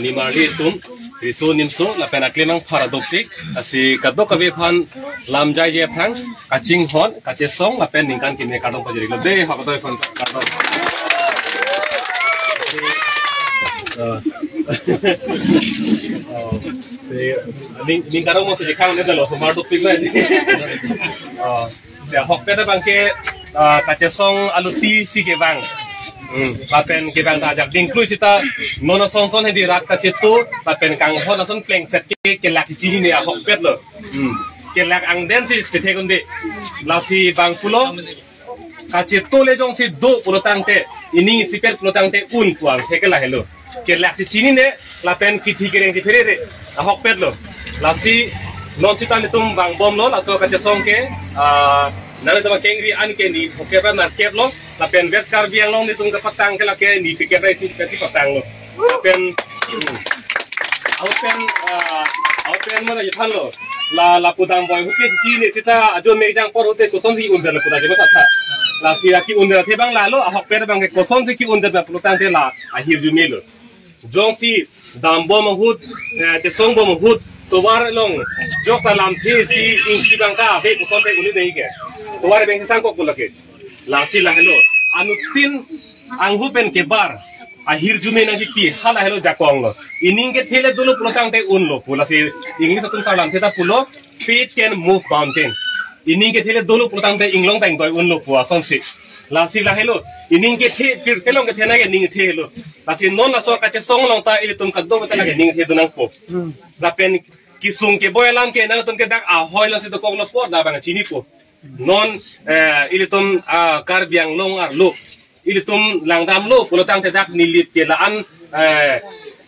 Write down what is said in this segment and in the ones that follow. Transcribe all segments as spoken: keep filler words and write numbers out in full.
Nimarli atum, riso nimso, lapen aklemang phara dopik, lasi kadokave aphan lam jaije aphan, kachinghon, kachesong, lapen ningkan keme kardom pajirlo. Dei, hakdoi aphan kardom. Oh. Oh. Si, ning, ning karong mo si jekang ne dalo, humar dopik le. Oh. Si ahokpet abang ke, ah, kachesong aluti si kevang. Hmm, lapen kevang ta ajak dingklui sita non ason son hedi rat kacheto, lapen kanghon ason plengset ke kelak chinine ahokpet lo. Hmm. Kelak angden si chethek un-e. Lasi bang pulo, kacheto le jongsi do pulo tangte, ining isipet pulo tangte un pu angthek ke lahelo. Kelak si chinine, lapen kithi kereng si pherere, ahokpet lo. Lasi non sita nelitum vangbomlo, laso kachesong ke, ah, nanglitum akengri an ke ni phokep ra nerkep lo, lapen West Karbi Anglong nelitum kapatang ke lake ni phlikep ra isi phlikep si patanglo. Lapen, hmm. Ahut pen, ah, ahut pen mana ithan lo. La, lapu damboi ahut ke chinine sita ajo mejang apor ahut ke kosonsi un-e lapu damboi ta tha. Lasi ki-un-e athe abang lalo, ahokpet abang ke kosonsi ki-un-e pulo tangte la ahirjume lo. Jongsi dambom ahut, eh, chesongbom ahut, tovar along jok ta lamthe si ingki abang ta ave pu asonte un-e dei ke. Tovar abang si sangkok pulo ke. Lasi lahelo. Anuttin anghu pen kebar ahirjume nangsi pi, halahelo jakong lo. Ining kethe le dolo pulo tangte unlo pu. Lasi English atum sarlamthe ta pulo, "Faith can move mountain." Ining kethe le dolo pulo tangte inglong ta ingdoi unlo pu asonsi. Lasi lahelo. Ining kethe, pirthe along kethenei ke ning kethe lo. Lasi non laso kachesong along ta ilitum kadokave ta lake ning kethe donangpo. Hmm. Lapen kesung keboi alam ke nangtum ke dak ahoi lasi dokoklo apot labang chinipo. Non, eh, ilitum, ah, Karbi Anglong arlo. Ilitum langdamlo pulo tangte dak Nilip ke la-an, eh,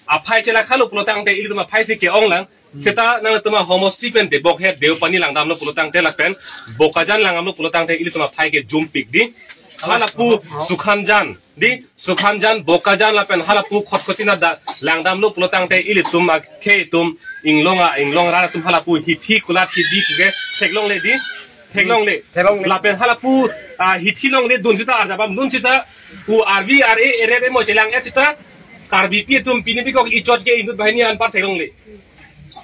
aphai chelakhalo pulo tangte ilitum aphai si ke-ong lang. Seta nangtum ahomosti pen Debokhet, Deopani langdamlo pulo tangte lapen Bokajan langdamlo pulo tangte ilitum aphai ke jumpik dei. Halapu Sukhanjan dei, Sukhanjan, Bokajan lapen halapu Khatkhati nada langdamlo pulo tangte ilitum akhei atum inglong a, inglong rat atum halapu hithi kulat kidi puke theklongle dei. Theklongle. Theklongle. Lapen halapu, ah, hithi longledun sita arjabamdun sita pu R B R A eret emo chelang-et sita Karbipi atum pini pikok ichot ke inut banghini anpar theklongle.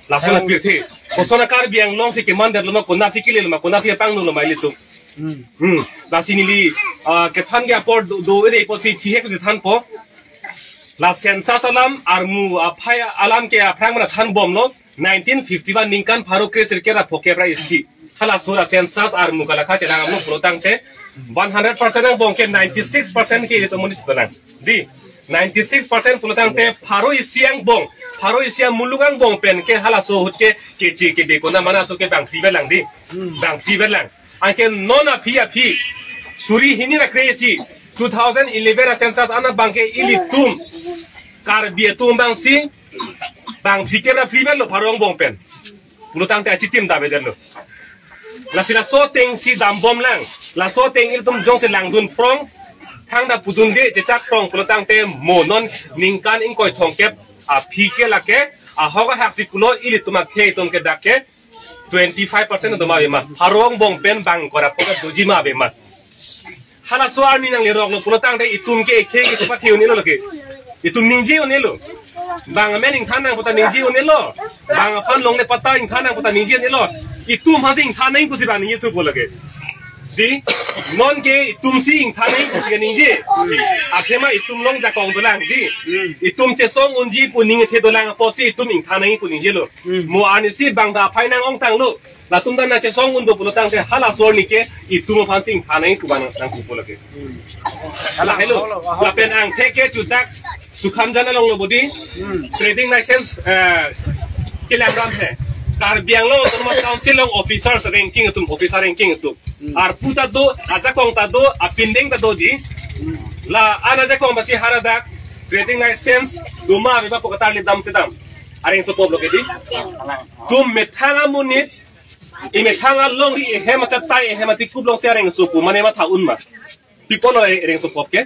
Lason apirthe. Koson a Karbi Anglong si keman det lo ma, konatsi kele lo ma, konatsi pangno lo ma ilitum. Hmm. Hmm. Lasi neli, ah, kethan ke apor do, do ere apotsi thihek si thanpo. La census alam armu aphai alam ke aphrang mana thanbomlo. Nineteen fifty-one ningkan pharo kre sirkep ra phokep ra isi. Halaso la census armu kalakha chelang amlo pulo tangte one hundred percent angbong ke ninety-six percent ke ilitum amonit si dolang. Dei, ninety-six percent pulo tangte pharo isi angbong, pharo isi amuluk angbong pen ke halaso ahut ke keche kebe kona mana aso ke bangpi belang dei. Bangpi belang. Anke non aphi aphi suri hini ra kre isi two thousand eleven a census an abang ke ilitum Karbi atum abang si bangphlikep ra phli pen lo pharo angbong pen. Pulo tangte achitim ta avedetlo. Lasi laso ateng si dambomlang. Laso ateng ilitum jongsi langdun prong, thangta pudunde chechak prong pulo tangte mo non ningkan ingkoi thomkep aphi ke lake ahok ahak si pulo ilitum akhei atum ke dak ke twenty-five percent do ma ave ma. Pharo angbong pen bang kora poka doji ma ave ma. Halaso arni nangleroklo pulo tangte itum ke ekhei ke chepathi un-elo ke. Itum ningje un-elo. Bang amen ingthan nang pu ta ningje un-elo. Bang aphan longle patta ingthan nang pu ta ningje un-elo. Itum aphan si ingthan nang pusi bang ningje thu pulo ke. Dei, non ke itum si ingthan nang pusi ke ningje. Athema itum along jakong dolang dei. Itum chesong unji pu ning kethe dolang apotsi itum ingthan nang pu ningjelo. Hmm. Mo arnisi bang ta aphai nang-ongtanglo. Latum ta nangchesong unpo pulo tangte halaso arni ke itum aphan si ingthan nang pu bang nang pupo lake. Hmm. Hala helo. Hala, hala. Lapen angthek ke chudak Sukhanjan along lo bodi. Hmm. Trading license, eh, kelang ram he. Karbi Anglong Autonomous Council along officers ranking atum, officer ranking atum. Hmm. Arpu ta do, ajakong ta do, apindeng ta do dei. Hmm. La-an ajakong basi haladak trading license do ma ave ma pu katarlip damtedam. Areng sopop lo ke dei. Itum methang amonit, imethang alongri, ehem achatai, ehem atikup alongsi areng sopo mane matha un ma. Pi apotlo ereng sopop ke.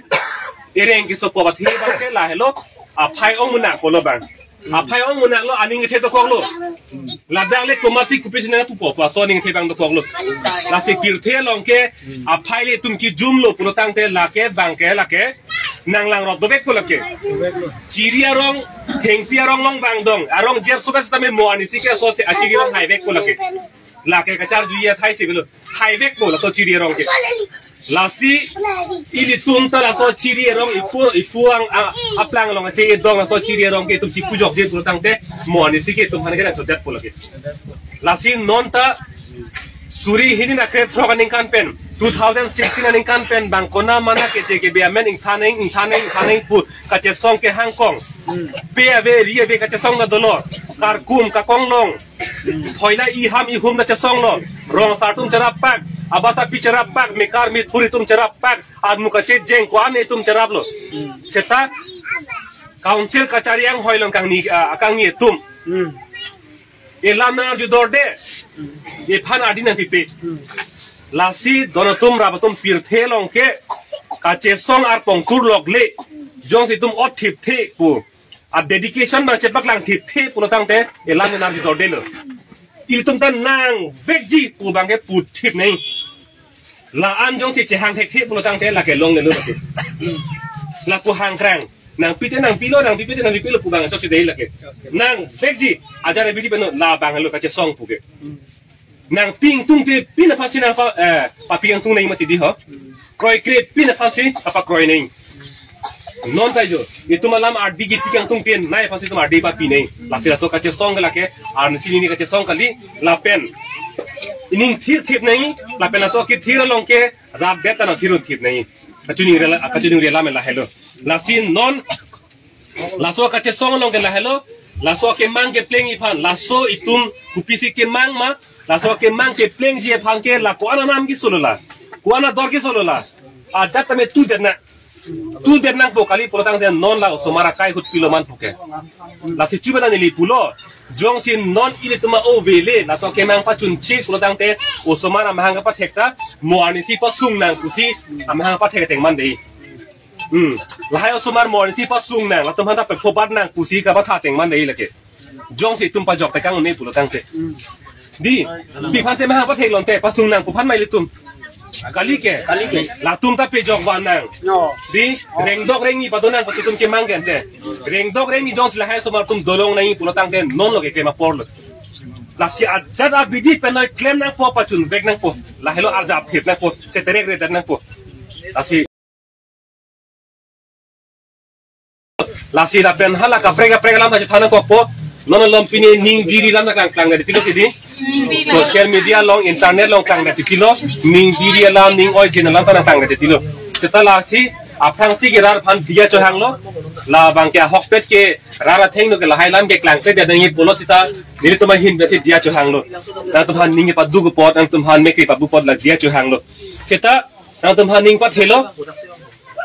Ereng kesopop athe abang ke lahelo. Aphai ong munak pulo bang. Aphai ong munak lo, aning kethe dokoklo. Ladak le komatsi kopi si nang pupo pu aso aning kethe abang dokoklo. Lasi pirthe along ke aphai le itum kejumlo pulo tangte lake bang ke lake nanglang rot dovek pulo ke. Chiri arong Hengpi arong along vangdong, arong jer suka sitame mo anisi ke so achiri arong haivekpo lake. Lake kacharjuji athai si avelo. Haivekpo laso chiri arong ke. Lasi ilitum ta laso chiri arong ipu ipu ang a, aplang along ase idong laso chiri arong ke itum chipujokji pulo tangte mo anisi ke itum aphan ke nangchodetpo lake. Lasi non ta suri hini ra krethrok aningkan pen, two thousand sixteen aningkan pen bang konamana keche kebe amen ingthan nang, ingthan nang, ingthan nang pu kachesong kehangkong. Pe ave ri ave kachesong ta dolo. Karkum kakonglong. Thoila iham ihum ta chesonglo. Rong asar atum cherappak, abasa pi cherappak, mekar methur atum cherappak, armu kachejeng ko-an atum cheraplo. Seta council kachari anghoi along kangni, ah, kangni atum. Hmm. Elam nang arjudorde. Ephan adi nangpipe. Hmm. Lasi don atum rap atum pirthe along ke kachesong arpong tur lokle. Jongsi itum othip the pu a dedication bang chepaklang thip the pulo tangte elam nang arjudordelo. Itum ta nangvekji pu bang ke puthip nang. La-an jongsi chehang thekthe pulo tangte lake longlelo lake. Lapu hangkrang. Nangpi te nangpilo, nangpipe te nangpipilo pu bang chokche dei lake. Nangvekji. Ajat abidi pen labang lo kachesong pu ke. Nangpi ingtungte pin aphansi nangpa, eh, papi ingtung nang mati di ho. Kroikre pin aphansi kapakroi nang. Non ta jo. Itum alam ardi ke pi ingtung pin nai aphansi itum ardi papi nang. Lasi laso kachesong ke lake, anisi nini kachesong kali, lapen ining thirthip nang, lapen laso kethir along ke rap det ta nangthirthip nang. Kachiningri la, kachiningri alam lahelo. Lasi non laso kachesong along ke lahelo, laso kemang keplengji aphan, laso itum kopisi kemang ma, laso kemang keplengji aphan ke la ko-an anam kesolo la, ko-an ador kesolo la. Ajat tame tudet nang, tudet nangpo kali pulo tangte non la osomar akai ahut pilo man pu ke. Lasi chuba neli pulo, jongsi non ilitum a-ove le, laso kemang pachunche pulo tangte osomar amahang kapathek ta, mo anisi pasung nang pusi amahang kapathek ateng man dei. Hmm. Lahai osomar mo anisi pasung nang, latum aphan ta pephobat nang pusi kapatha ateng man dei lake. Jongsi itum pajok tekang un-e pulo tangte. Di, pi aphansi mahang pathek lonte, pasung nang pu aphan ma ilitum. Kali ke? Kali ke? Latum ta pejok van nang. No. Di, rengdok rengni pado nang pu itum kemang ke ante. Rengdok rengni jongsi lahai osomar atum dolong nang pulo tangte non lo ke klem apor lo. Lasi ajat abidi pen noi klem nangpo, pachunvek nangpo. Lahelo arjap thip nangpo, cheterek redet nangpo. Lasi Lasi lapen hala kaprek kaprek alam ta chethan nangkokpo. Non malom pini ning biri alam ta klang klang det tilo kedi. Social media along, internet along klang det tilo. Ning biri alam, ning oi jin alam ta klang det tilo. Seta lasi aphrangsi ke rat aphan diya chohanglo. Labang ke ahokpet ke rat athengno ke lahai alam ke klangkle det nangji pulo seta nelitum ahin besi diya chohanglo. Nangtum aphan ning paduk apot, nangtum aphan mekri pabu apot la diya chohanglo. Seta nangtum aphan ning pathelo.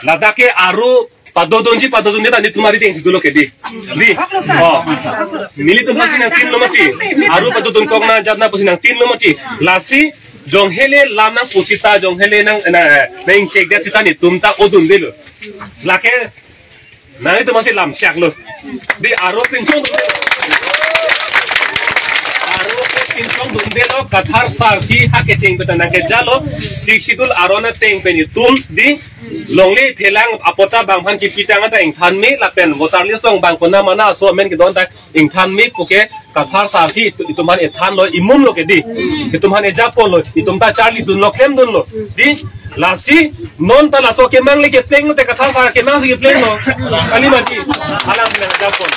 Ladak ke aru padodunji, padodunji ta netum ari dengsi dolo kedi. Di. Oh. Nelitum aphansi nangtinlo mati. Aru padodunkok nang jat nang pusi nangtinlo mati. Lasi jonghele lam nang pusita, jonghele nang, na, nang ingchek det sita netum ta odundelo. Lake nanglitum aphansi lam chaklo. Di, aru pinchong dundelo. Aru pinchong dundelo, Kathar sar si ha kecheng pen ta nangkejalo. Sixth Schedule aron ateng pen itum di longle phelang apot ta bang aphan kipitang ta ingthan me lapen voter list along bang konamana aso amen kedon ta ingthan me puke Kathar sar si itu, itum aphan ethanlo, imumlo kedi. Itum aphan ejaponlo, itum ta charlidunlo, klemdunlo. Di, lasi non ta laso kemang le keplenglo te Kathar sar kemang si keplenglo. Kali mati. Alam le japon.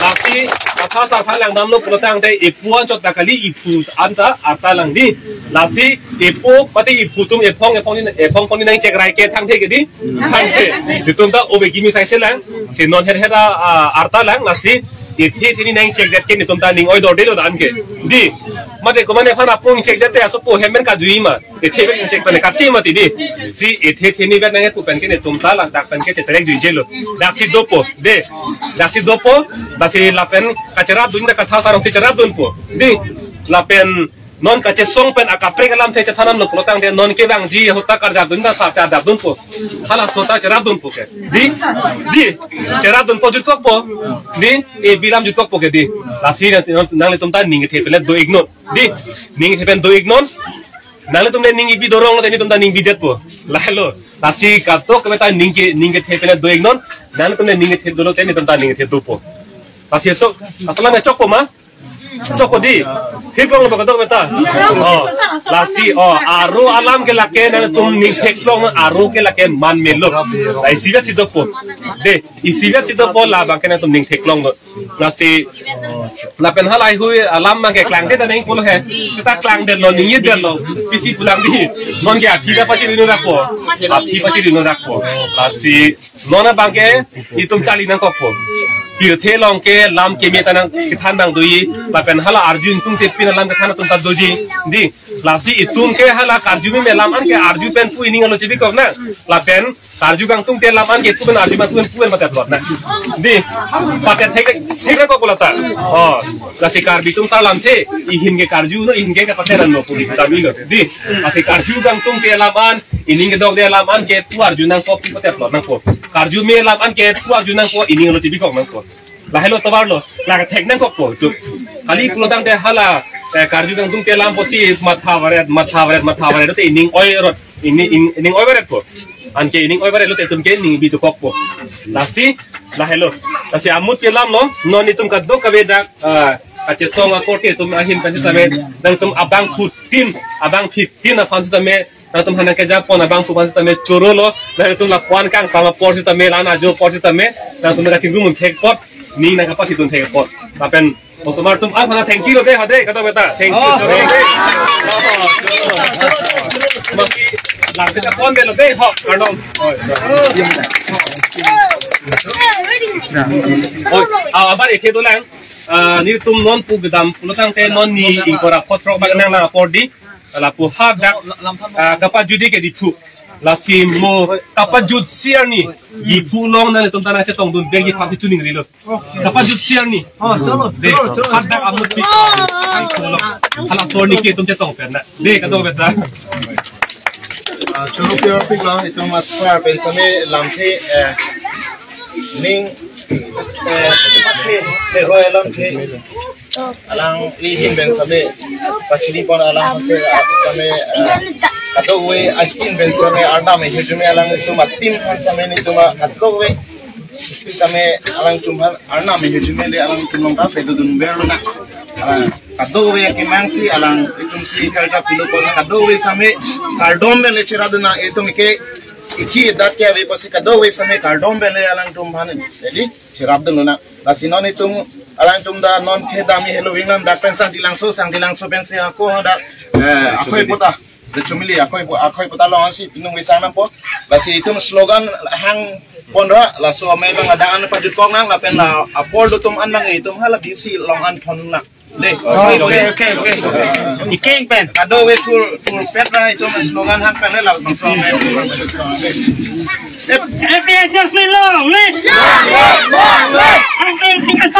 Lasi Kathar sar aphan langdamlo pulo tangte epu anchot ta kali, epu anta arta lang di. Lasi epu pati epu atum ephong ephong ni, ephong phong ni nangchekrai ke thangthe kedi. Thangthe. Itum ta ove kimi saise lang. Si non her her a, a, arta lang lasi ethe ethe ni nangchek det ke netum ta ning oidordelo dan ke. Di. Mate komatne aphan apung chek det te asopo hem pen kajui ma. Ethe pen chek pen kati mati di. Si ethe ethe ni pen nangpu pen ke netum ta ladak pen ke cheterek juijelo. Daksi dopo. De. Daksi dopo. Daksi lapen kacherapdun ta Kathar sar alongsi cherapdunpo. Di. Lapen non kachesong pen akaprek alam the chethan nanglo pulo tangte non kevangji ahut ta karjapdun ta tharsi arjapdunpo. Halaso ta cherapdunpo ke. Di? Di. Cherapdunpo, jutkokpo. Di? E bilam jutkokpo kedi. Lasi nang, nanglitum ta ning kethe pelet do-iknon. Di? Ning kethe pen do-iknon. Nanglitum le ning ibi dorong te netum ta ning bidetpo. Lahelo. Lasi kadokave ta ning ke, ning kethe pen do iknon. Nanglitum le ning kethe dolo te netum ta ning kethe dopo. Lasi so, asal nangchokpo ma? Chokpo dei. Theklongpo kadokave ta. Oh. Lasi, oh, aro alam ke lake nangtum ning theklong, aro ke lake man melo. La isivet si dopo. Dei, isivet si dopo, labang ke nangtum ning theklonglo. Lasi, lapen halahei alam abang ke klangdet aning pulo he. Seta klangdetlo, ningjedetlo. Pisi pulang dei. Non ke aphi ta pachiri nangkokpo. Aphi pachiri nangkokpo. Lasi, non abang ke itum charli nangkokpo. Pirthe along ke lam keme ta nang kethan abang doji. Lapen hala arju ingtungte pin alam kethan atum ta doji. Dei, lasi itum ke hala karju meme alam an ke arju pen pu ining alo chebikoknang. Lapen karju kangtungte alam an ke tu pen arju ma tu pen pu pen patet lotnang. Dei, patet thek, thek nangkokpo lata. Oh, lasi Karbi atum ta lamthe, ihin ke karju non, ihin ke kapatet non pu di kami lo. Dei, lasi karju kangtungte alam an, ining kedokde alam an ke tu arju nangkok, pi patet lotnangpo. Karju me alam an ke tu arju nangkok, ining alo chebikoknangpo. Lahelo tovar lo, la thek nangkokpo tu. Kali pulotangte hala, eh, karju kangtungte alam pusi matha varet, matha varet, matha varet te ining oi rot, ining, ining, ining oi varetpo. Anke ining oi varetlo te itum ke ning bi dokokpo. Lasi, lahelo. Lasi amut ke alam lo, non itum kadokave dak, ah, kachesong akorte itum ahin pen sitame, nangtum abangphutin, abangphitin aphan sitame, nangtum hanang kejapon abangphu aphan sitame chorolo, nangtum lapu-an kangsam apor sitame, la-an ajo apor sitame, nangtum nangkachingrum thek apot, ning nangkapachidun thek apot. Lapen osomar atum aphan thank you lo dei, ha dei, kadokave ta. Thank you, oh, choro dei. Masi, lang kita pon dei lo dei, ho, kardom. Oh, ah, abar ekhe dolang, ah, netum non pu kedam pulotangte non ni ingkoi ra phongo throk abang nang apor dei. Lapu hadak, ah, kapajut dei ke Diphu. Lasi mo kapajutsi arni Diphu along nanglitum ta nangchetongdun bek ji pasi chuning rilo. Kapajutsi arni. Oh, chalo, dei, chalo, chalo. Hadak amut pi. Ai, chalo. Hala sorni ke itum chetong pen na. Dei, kadokave ta. Ah, choro pure pik lo, itum asar pen same lamthe, eh, ning, eh, seroi lamthe. Alang ihin pen same pachini pon alang pen same, eh, kadokave ahin pen same arnam ahirjume alangtum atim pen same netum kadokave same alangtum aphan arnam ahirjume le alangtum along ta pedodun berlo na. Ah, kadokave akemang si alanglitum si karja pilo pon kadokave same kardom pen le cherapdun nang, itum ke ikhi dak ke ave pusi kadokave same kardom pen le alangtum aphan dei cherapdunlo na. Lasi non itum, alangtum ta non ke dam-i helo wing nam dak pen Sangti Langso, Sangti Langso pensi ako dak, eh, akoi pota, the chumili akoi po-, akoi pota along si pinung wisang nangpo. Lasi itum slogan hang ponra, laso amei abang adang an pajutkoknang, lapen la apor dotum an abang itum hala bisi along an thonnang. Dei. Okay, okay, okay. Ikeng pen. Kadokave full, full pet ra itum slogan hang pen la bangso amei. F A S S ni long, ni. Long live, long live. Ang ang tingkat